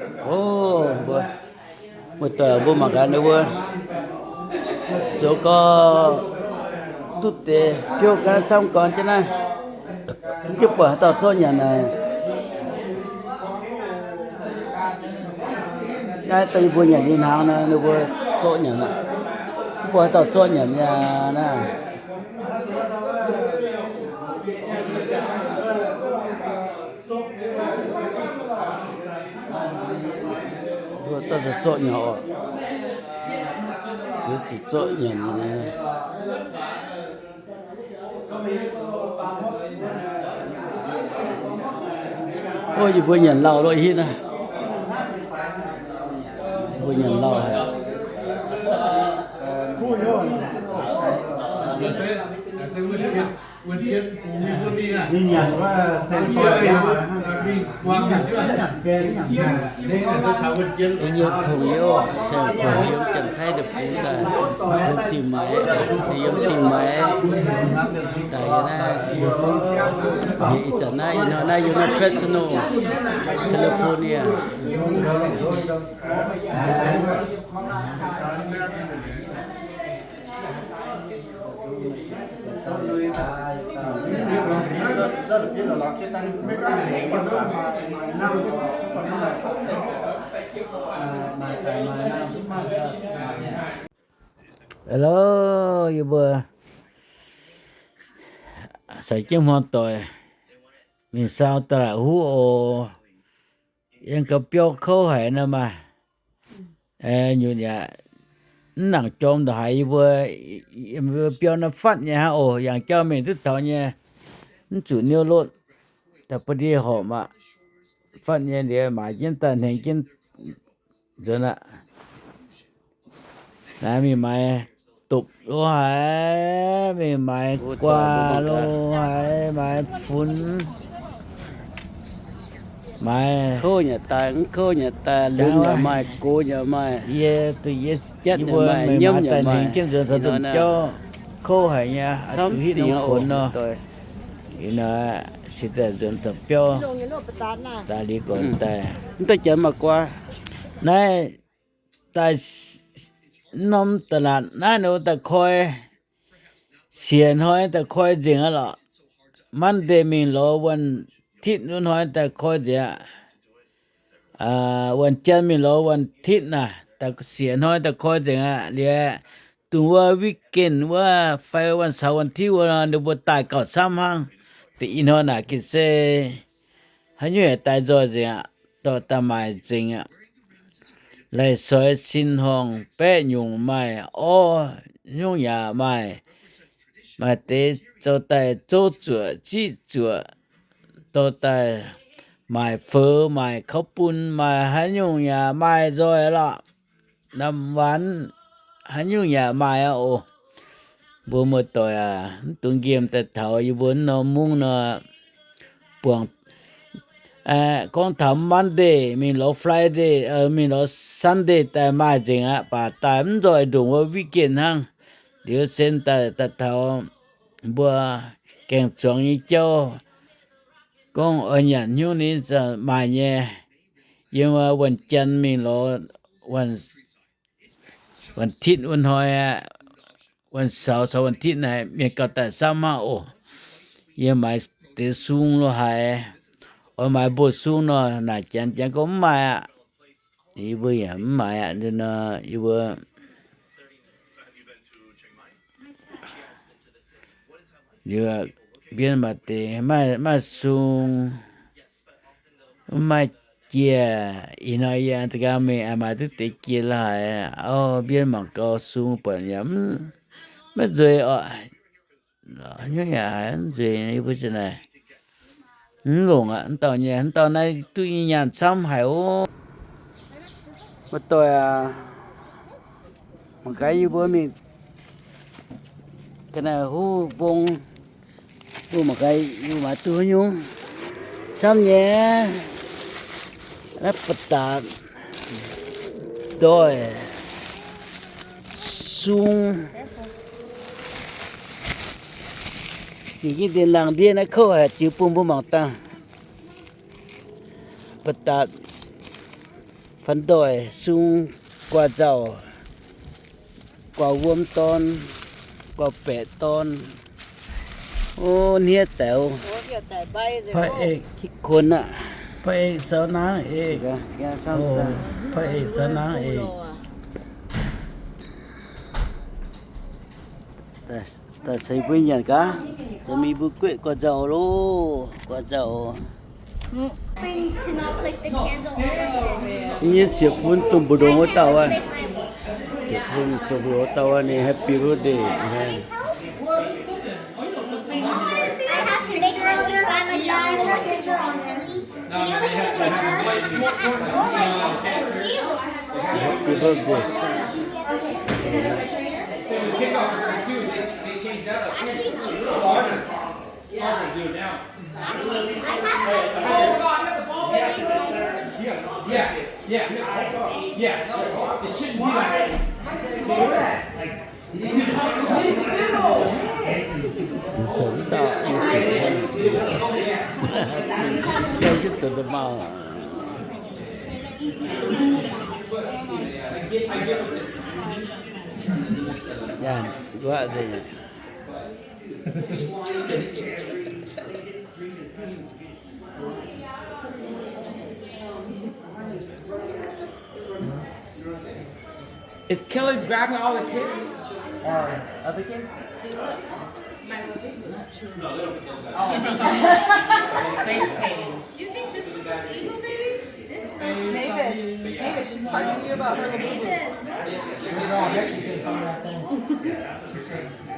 O, mbuo, mbuo doic mbuo mangc gaax ninh mbuo zoux gau, duqv deix biouv gaax camv gorn jienv naaiv. Mv buatc haaix dauh zorqv nyanc naaic. Naaiv daaih yie mbuo nyanc nyei hnaangx nor, ninh mbuo zorqv nyanc aqv. Mv buatc haaix dauh zorqv nyanc nyei aqv naaiv. Mbuo daaih zorqv nyanc oc. Zuqc zorqv nyanc nyei. O, yie mbuo nyanc lauh loh hitv naaiv. Yie mbuo nyanc lauh haic. Yie nyei pong-youv se fungx yiem Janx-Taiv deic-bung daaih, yiem Zingh Maix, ninh yiem Zingh Maix daaih yiem naaiv, ih zanc naaiv, ih hnoi naaiv yiem naaiv Fresno, California. Hello, yie mbuo sai jienv hmuangx doic mingh saau da'laatc huv oc. Yiem gau biauv kouv haic nor maah. Nyutc yaac mv nangc jorm ndongc haaix. Yie mbuo, yie mbuo biauv naaiv fatv nyei hnangv oc. Yangh jauv mingh duqv taux nyei, mv zuqc niouv lotv, da'ba'ndiev horpc aqv. Fatv nyei liuz maaiz jienv daaih hnengx jienv nzuonx aqv. Naaiv mingh maaiz dopc lo haic, mingh maaiz guaax lo haic, maaiz funx, maaiz kouv nyei daaih, mv kouv nyei daaih, lunx yaac maaih, gox yaac maaih, yie duqv yie jatv yaac maaih, nyiemv yaac maaih. Kouv haic nyei, zuqc hitv norm kuonx nor. Ih hnoi se daaih nzuonx taux biauv daaih liuz gorx daaih. Mv daaih janx maaih guaax. Naaiv daaih norm da'laatc naaiv ninh daaih koi, siec hnoi daaih koi nzengc aqv lorqc. Monday mingh lorz วันอาทิตย์ wuov hnoi daaih koi nzengc aqv. วันจันทร์ mingh lorz วันอาทิตย์ naaic, daaih siec hnoi daaih koi nzengc aqv. Liuz dongh wuov weekend wuov fai วันเสาร์ วันอาทิตย์ wuov nor ninh mbuo daaih gauh camv hnangv. Da'nyeic hnoi naaic gengh se haaix nyungc yaac daaih nzoih nzengc aqv, dorh daaih maaic nzengc aqv. Laih soix sin horngh baeqv nyungc maaih, orv nyungc yaac maaih. Maaih deix zoux daaih zouv zuoqc ziqv zuoqc, dorh daaih maaic feux, maaic kaux bun, maaic haaix nyungc yaac maaih nzoih lorqc. Namx waanx haaix nyungc yaac maaih aqv oc. Mbuo muoz-doic aac, mv dungx nqemh daaih taux yie mbuo norm mungv nor, buangh, gorngv taux Monday mingh lorz Friday, mingh lorz Sunday daaih maaih nzengc aqv, baac daaih mv nzoih ndongc wuov weekend hnangv. Liuz sen daaih daaih taux mbuo gaeng-zuangx nyei jauv, gorngv oix nyanc hnyouv ninh maaih nyei. Yiem wuonh janx mingh lorz วันอาทิตย์ wuov hnoi aqv, วันเสาร์ เสาร์อาทิตย์ naaic mienh gauh daaih camv mangv oc. Yie maaiz deix sung lo haic, oix maaiz mbuo sung nor naaic janx, janx gorngv mv maaih aqv. Yie mbuo yaac mv maaiz aqv. Nor yie mbuo, yie mbuo mbienv maaih deix maaih sung, mv maaih jiex. Ih hnoi yie ganh mingh maaiz duqv deix jiex lo haic. Auv mbienv mangc gau sung buatc yaac maiv nzueic oc. Hnyouv yaac mv nzueic, yie mbuo ziouc naaic, mv longc aqv. Mv dauh nyei, mv dauh naaiv duqv nyei nyaanh camv haic oc. Muoz-doic aac, mangc gaax yie mbuo mingh ga'naaiv huv mbong, mbuo mangc gaax yie mbuo maaiz duqv haaix nyungc camv nyei. Naaiv ba'datc, ndoih, sung. Ninh yiem deix laangz ndiev naaiv kouv haic, ziux bun mbuo mangc dangh. Ba'datc, Ndoih sung guaax nzauh, guaax wuom dorn, guaax baeqc dorn. O, hniev deix. Pa'eix, kix kuonx aqv. Pa'eix saux naang eix. Pa'eix saux naang eix. Daaih ceix mbuo nyanc gaax, zoux mingh mbuo gueqv guaax nzauh loh, guaax nzauh. Yie nyei sieqv-fun dongh mbu'ndongx wuov dauh aqv. Sieqf-fun dongh mbu'ndongx wuov dauh aqv, ninh happy birthday. Happy birthday. Is Kelly grabbing all the kids? Or other kids? See, look. My little boo. Oh. Face painting. You think this one looks evil, baby? It's not. Mavis. Mavis, she's talking to you about her little boo. Mavis, look. You think this one looks evil?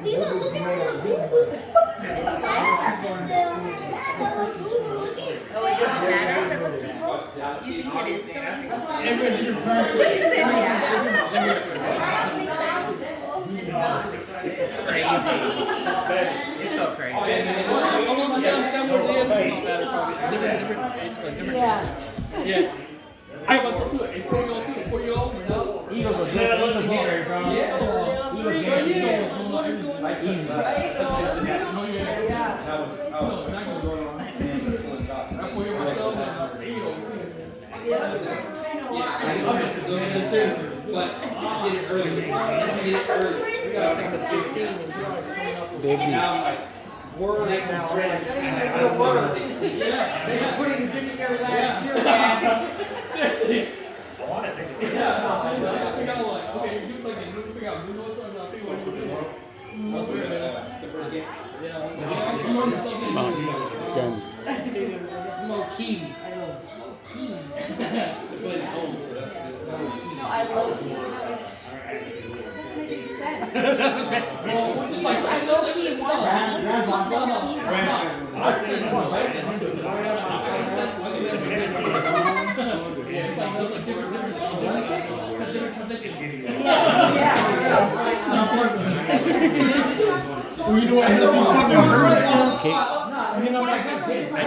Sina, look at her. It's fine. That's a little boo. Look at it. Oh, it doesn't matter if it looks evil? Do you think it is still evil? He said, yeah. It's not. It's crazy. It's so crazy. Different, different age, like, different age. Yeah. Yeah. I was too, a four-year-old too, four-year-old, you know? He was a good, he was a good, bro. Yeah. He was a good, he was a good. I took, I took Cincinnati. Oh, yeah. Yeah. And I was, I was, I was going on and pulling up. And I four-year-old myself, and I was eight-year-old too. Yeah. Yeah, I know. Seriously. But I did it early. I did it early. We got like fifteen and he was coming up with, baby. Now I'm like, Words now. Like, they just put it in the dictionary last year, man. I want to take it. Yeah, I know. I figured out, like, okay, you can play games. We figure out who knows what I'm thinking, what you do. That's what, uh, the first game. Yeah. Low key. I know. Low key. They play at home, so that's good. No, I low key. I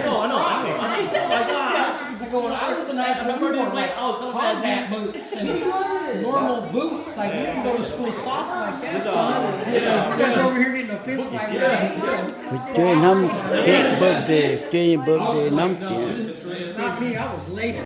know, I know, I know. I go, when I was in high school, we were doing, like, combat boots and normal boots. Like, we didn't go to school soft like that, son. You guys over here getting a fist fight. Fu'jueiv hnamv birthday, fu'jueiv birthday hnamv diex. Not me, I was laced